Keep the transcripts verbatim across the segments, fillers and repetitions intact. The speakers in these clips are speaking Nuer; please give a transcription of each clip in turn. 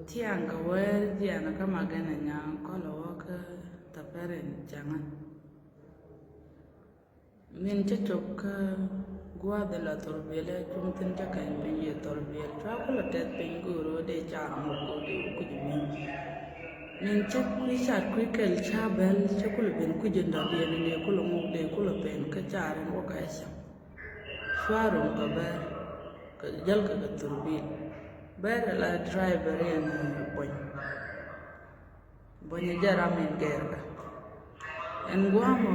Tiaŋ kɛ wɛɛr jiɛn kä ma gɛn a nyaŋ kɔlɛ wä kä thapɛrin cäŋä. Min cä cop kä gua̱a̱th in la thurbiɛl ɛ cum thin cä kɛn piny yɛ thurbiɛl cua kulɛ tɛth piny go̱o̱r wä dee car ŋuɔk go̱o̱r dee wä kuc min. Min cä kui̱ car kui̱ kɛl ca bɛl cä kulɛ ben kuc in dɔ̱diɛn in dee kulɛ ŋuɔk dee kulɛ pɛn kä car in wä kɛ cäŋ. Cua rom kɛ bɛr kɛ jäl kɛ kɛ thurbil. Bɛr ala driver in buɔny. Buɔny jɛ ram in gɛr kɛ. Ɛn guamɔ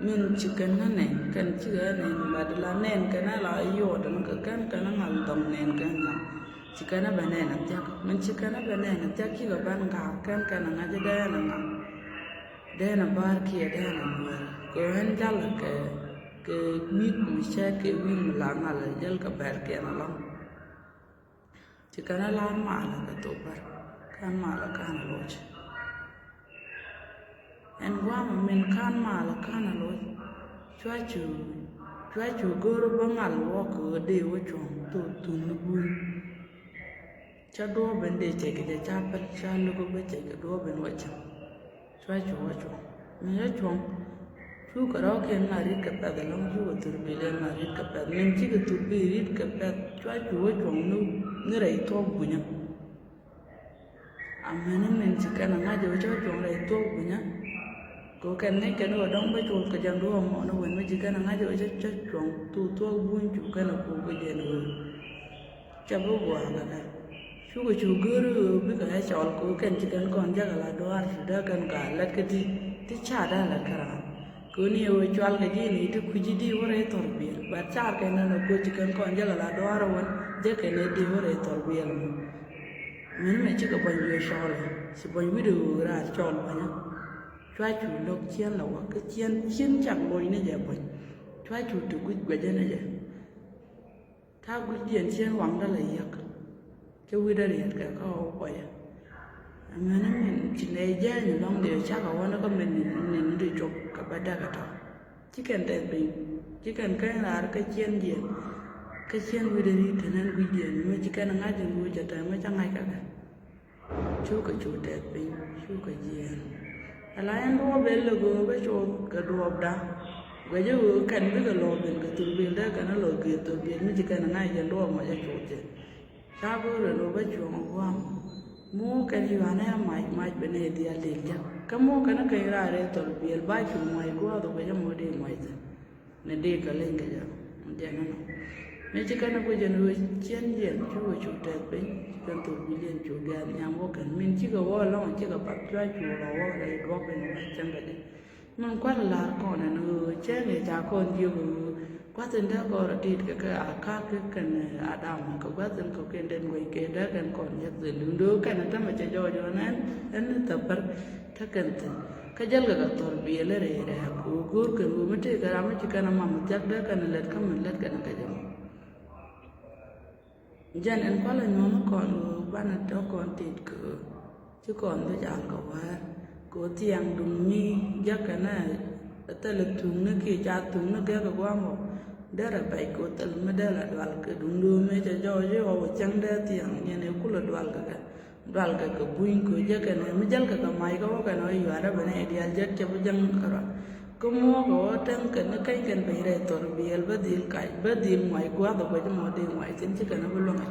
min ci kɛn kä nɛn kɛn ci kɛ nɛn bat la nɛn kɛn ala yɔɔt ɛn kɛ kɛn kɛn ŋal dɔŋ nɛn kɛn ŋal. Ci kɛn bɛ nɛn a thiak min ci kɛn bɛ nɛn a thiak ci kɛ ban ŋa̱ kɛn kɛn ŋa̱ ci dɛn ŋa̱. Dɛn a bar kiɛ dɛn a muɛl kɛ ɣän jal kɛ kɛ wi̱i̱t mi cɛ kɛ wi̱i̱t mi la ŋal jäl kɛ bɛr kɛn alɔŋ. Ci kɛn a lar mal kɛ thok bär kɛn mal kɛn a loc. Ɛn guamɔ min kɛn mal kɛn a loc. Cua cu cua cu go̱o̱r bä ŋal wä kɛ ɣöö dee wä cuɔ̱ŋ thok thuŋ ni buny. Ca duɔɔp ben dee cɛ kɛ jɛ ca päl ca lo̱k bä cɛ kɛ duɔɔp ben wä cɛ. Cua cu wä cuɔ̱ŋ mi cä cuɔ̱ŋ. Cu kɛ rɔ̱ kiɛn ma rit kɛ pɛth ɛlɔ̱ŋ cu kɛ thurbil ɛn ma rit kɛ pɛth min ci kɛ thurbil rit kɛ pɛth cua cu wä cuɔ̱ŋ ni ni rɛy thuɔ̱k bunyä. Amäni min ci kɛn a ŋa̱c ɛ wä cä cuɔ̱ŋ rɛy thuɔ̱k bunyä. Kɛ wä kɛn ŋäc kɛn wä dɔ̱ŋ bä cuɔ̱ŋ kɛ jɛn duɔɔp mɔ ni wän mi ci kɛn a ŋa̱c ɛ wä cä cä cuɔ̱ŋ thuk thuɔ̱k buny cu kɛn a kuk kɛ jɛn wä. Ca bi gua̱a̱k kɛ kɛ cukɛ cu gör ɣöö bikɛ ɛ cɔl kɛ kɛn ci kɛn kɔn jakɛ la duaar ti dee kɛn ka lät kä ti ti ca dee lät kä raan. Kɛ ni ɣöö cual kɛ ji̱ ni ti kui̱ci di wä rɛy thɔr biɛl bat car kɛn nɛn ɛ koc ci kɛn kɔn jakɛ la duaar ɛ wän jɛ kɛn ɛ di wä rɛy thɔr biɛl mɔ. Mɛn mɛ cikɛ buɔ̱ny wi̱i̱ cɔl ci buɔ̱ny wi̱i̱dɛ ɣöö raar cɔl buɔ̱nyä. Cua cu lo̱k ciɛn la wä kä ciɛn ciɛn cak lo̱c ni jɛ buɔ̱ny. Cua cu ti guic guecä ni jɛ. Ta̱a̱ gui̱cdiɛn cien waŋdä la yiäk. Cä wi̱cdä riet kɛ kä ɣɔw kuɔyä. Amäni min ci nɛy jääny lɔ̱ŋ dee cakɛ wänä kä min nin nin ni di cop kɛ bä däk ɛ tɔ̱. Ci kɛn tɛth piny ci kɛn kä in raar kä ciɛn diɛn. Kä ciɛn wi̱cdä riet te nɛn gui̱cdiɛn mi ci kɛn ŋa̱c in gui̱c cɛ tɛm mi cä ŋa̱c kɛ kɛ. Cukɛ cu tɛth piny cukɛ jiɛɛn. Ala ɛn duɔɔp ben lɛ go̱o̱r bä cuɔth kɛ duɔɔpda. Guɛcä ɣöö kɛn bikɛ lɔɔk ben kɛ thurbil dee kɛn a lɔɔk gëë thurbil mi ci kɛn a ŋa̱c jɛn duɔɔp mɔc a cuɔth jɛ. Ca go̱o̱r ɛn ɣöö bä cuɔ̱ŋ a gua̱a̱m. Muɔ̱ɔ̱k kɛn yuanɛ a mac mac ben ɛ diaal dël jɛ kä muɔ̱ɔ̱k kɛn a kɛn raar ɛ thurbil ba cu muac gua̱a̱th ɔ guɛcä mɔ dee muac thi̱n. Ni dee kɛ leny kɛ jɛ jɛ ni nɔ. Mi ci kɛn a guic ɛn ɣöö ciɛn jiɛn cukɛ cu tɛth piny ci kɛn thurbil diɛn cu gɛ̈th nhiam wä kɛn min cikɛ wä ɛlɔ̱ŋ cikɛ path cua cu rɔ wä rɛy duɔ̱k in wä cäŋ kɛ jɛ. Min kua̱r lar kɔn ɛn ɣöö cäŋ ɛ ca kɔn jiök ɣöö kuath in dee kɔn rɔ tit kɛ kɛ a ka̱k kɛ kɛn Adam kɛ gua̱th in kɔ̱kiɛn den guec kɛ dee kɛn kɔn jɛ thil luŋ do̱o̱k kɛn a tämɛ cɛ jɔɔc ɣän ɛn ɛn ni thäpär. Tä kɛn thi̱n kä jäl kɛ kɛ thɔr biɛl rɛy rɛ̈ɛ̈k kɛ ɣöö go̱o̱r kɛn ɣöö mi tëëkɛ ram mi ci kɛn a mam thiak dee kɛn lät kä min lät kɛn kɛ jɛ mɔ. Jɛn ɛn kualɛ nyuɔ̱n kɔn ɣöö banɛ tɔ̱ kɔn tit kɛ ɣöö ci kɔn dhi jal kɛ wäär kɛ ɣöö thiaŋ duŋ mi jäk kɛn ɛ thilɛ thuŋni kiɛ ca thuŋni gɛk kɛ gua̱a̱ŋ ɔ. Derɛ bɛc kɛ ɣöö thil mi dee la dual kɛ duŋ do̱o̱m mëë cɛ jɔɔc i̱ ɣɔw cäŋ dee thiaŋ nyɛn ɛ kulɛ dual kɛ kɛ. Dual kɛ kɛ buny kɛ jɛ kɛn mi jäl kɛ kɛ mac kɛ wä kɛn ɔ yuarɛ bɛ nɛ dial jɛ tiɛp jäŋ kɛ rɔ. Kä muɔ̱ɔ̱k kɛ wä täŋ kɛn ni kɛny kɛn piny rɛy thɔr biɛl bä dhil kac bä dhil muac gua̱th ɔ guɛc mɔ dee muac thin ci kɛn bi luäŋ a